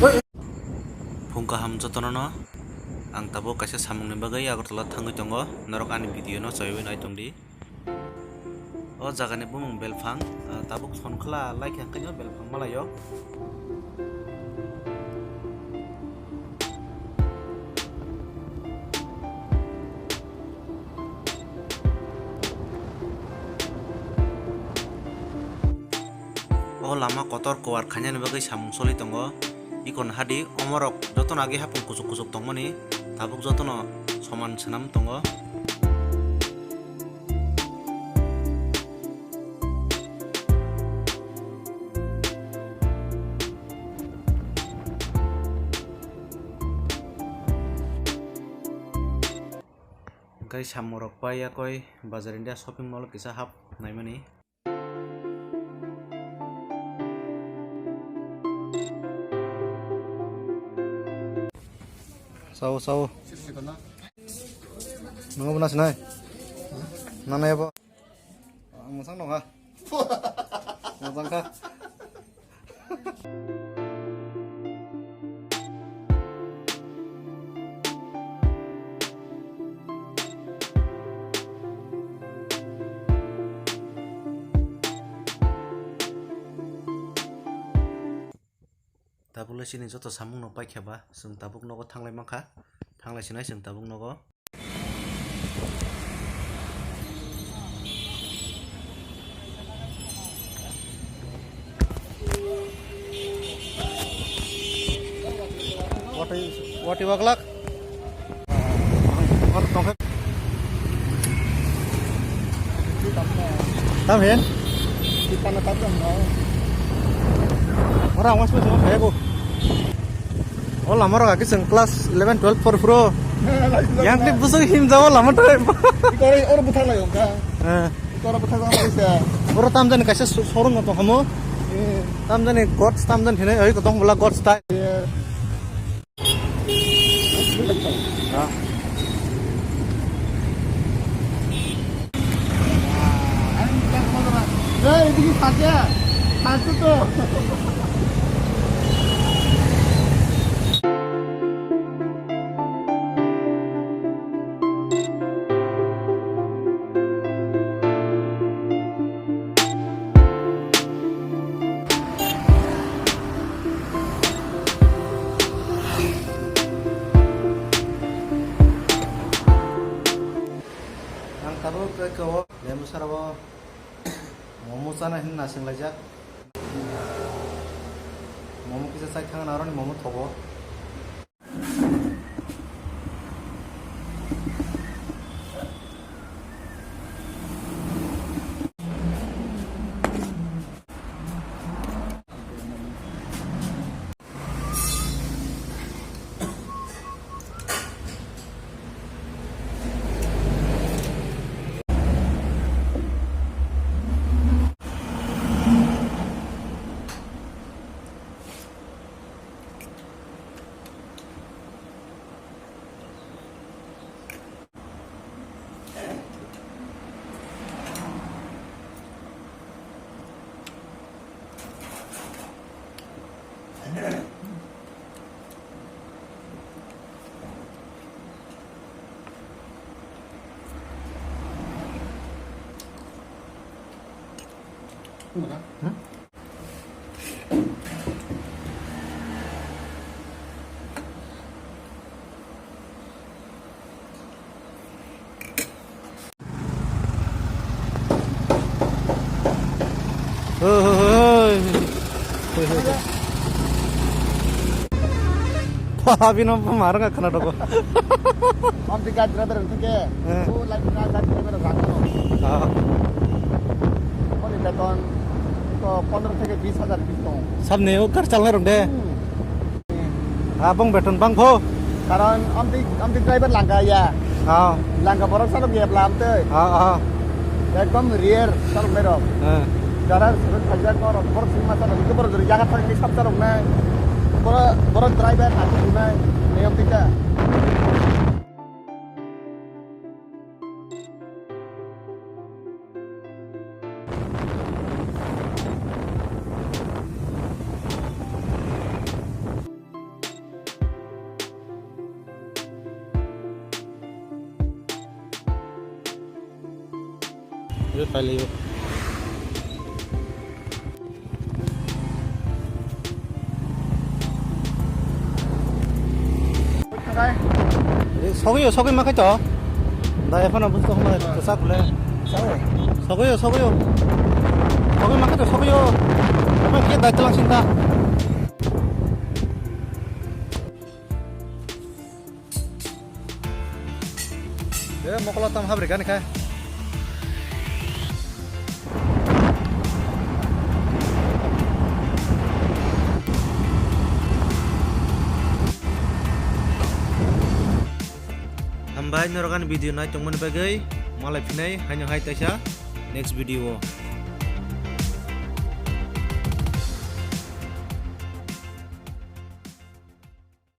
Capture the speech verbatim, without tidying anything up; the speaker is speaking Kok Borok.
Phung kaham jotono no, ang tabuk kaisa samungni bagwi Agartala thangwi tongo, norok ani video no chaiwi nai tongdi. O jagani bumung belphang, ah, tabuk Sonkhala laikha hwnkhe no belphang malaio. O lama kotor kuwar khainani bagwi samung choli tongo. Ikon hadi omorok jotono agi hapung kuchuk kuchuk tongmani tabuk jotono soman swnam tongo. Hwnkhe samung rok pai yakoi Bazar India shopping mall kisa hap naimani. Sao, sao. Nungo bo nasinai? Nana yabo? Ang mwsang nokha. Mwsang kha. Tabuk le chini joto samung no paikha ba, chwng tabuk nogo thanglai mankha, thanglai sinai chwng tabuk nogo. Watwi, watwi waglak. Tam hin? Ora ang waspi sama kaya ko. O lama rok agi chwng class eleven, twelve por phuro. Yang tip busuk him jabo lama try. Ikore oro buthar lai ka. Eh. Ikore buthar lai sa. Oro tam jani kaisa so-, showroom no tong hamo. Eh. Tam jani gods tam jani hinai oi ko tong bula gods tai. Eh. Ang tabuk khe o Lembu Sara o momo chana hinwi nasing laijak. Momo kisa chai thang na aroni momo thogo. Hoi, hoi, hoi, hoi. Hoi, hoi, hoi. Pha, bini bo marwk khna dogo. Amtwi gari driver wngkha khe, eh, o line na gari driver rok rang kano. Ah. Oni beton to pondro theke bis hajar bis tongo. Sabni o kar chalnai rok de. Hmm. Abong beton bang pho. Karon amtwi, amtwi driver langka ya. Ah. Langka borok salok ya bla amtwi. Ah, ah. Ekdom rare salok nai rok. Eh. Dara suru thajak borok, borok sima salok, itu borok jori jaga thangni sab salok nai. Borok, borok driver ati nai. Niyom tika. Pailaio. Sogwi, sogwi ma khaito. Da ephano busto homa sa kule. Sogwi, sogwi. Sogwi ma khaito, sogwi. Apa ke dai telang sinta. Be mokolo tam habri gani kha. Hambai norok ani video nai tongmani bagwi, malai phinai haino hai taisa next video o.